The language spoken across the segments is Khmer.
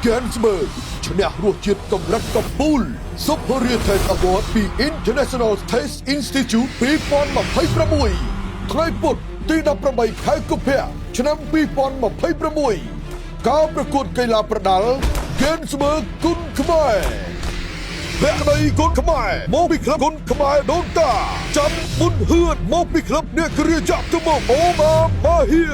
Ganzberg ឈ្នះរសជាតិកម្រិតកំពូល Superior Taste Award ពី International Taste Institute 2026ថ្ងៃពុធទី18ខែកុម្ភៈឆ្នាំ2026ការប្រកួតកីឡាប្រដាល់ Ganzberg គុនខ្មែរ ភក្តីគុនខ្មែរមកពីក្លឹបគុនខ្មែរដូនតាច័ន្ទប៊ុនហឿនមកពីក្លឹបអ្នកគ្រាចតុមុខអូម៉ាម៉ាហៀ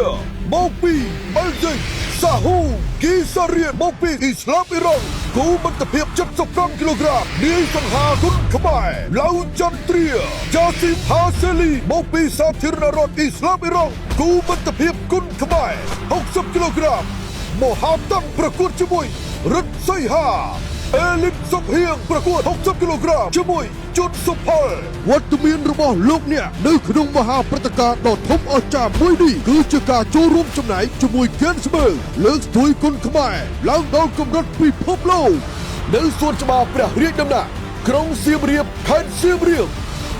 មកពីបែលហ្សិកសាហ៊ូគីសារៀនមកពីអ៊ីស្លាមអ៊ីរ៉ង់គូមិត្តភាព75គីឡូក្រាមនាយសង្ហាគុនខ្មែរឡៅចន្ទ្រាចាស៊ីមហាសេលីមកពីសាធារណរដ្ឋអ៊ីស្លាមអ៊ីរ៉ង់គូមិត្តភាពគុនខ្មែរ60គីឡូក្រាមមហាតាំងប្រកួតជាមួយរិទ្ធសីហា អេលីនសុកហៀងប្រកួត60គីឡូក្រាមជាមួយជុនសុផលវត្តមានរបស់លោកអ្នកនៅក្នុងមហាព្រឹត្តិការណ៍ដ៏ធំអស្ចារ្យមួយនេះគឺជាការចូលរួមចំណែកជាមួយ Ganzberg លើកស្ទួយគុនខ្មែរឡើងដល់កម្រិតពិភពលោកនៅសួនច្បារព្រះរាជដំណាក់ក្រុងសៀមរាបខេត្តសៀមរាប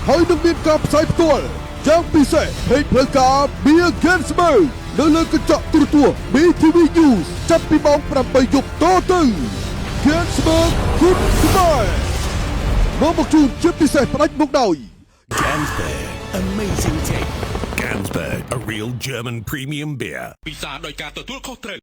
ហើយនឹងមានការផ្សាយផ្ទាល់យ៉ាងពិសេស page ផ្លូវការ Beer Ganzberg នៅលើកញ្ចក់ទូរទស្សន៍ BTV News ចាប់ពីម៉ោង8យប់តទៅ Ganzberg គុនខ្មែរនាំមកជូនជាពិសេសផ្ដាច់មុខដោយ Ganzberg, amazing taste. Ganzberg, a real German premium beer. ពិសាដោយការទទួលខុសត្រូវ។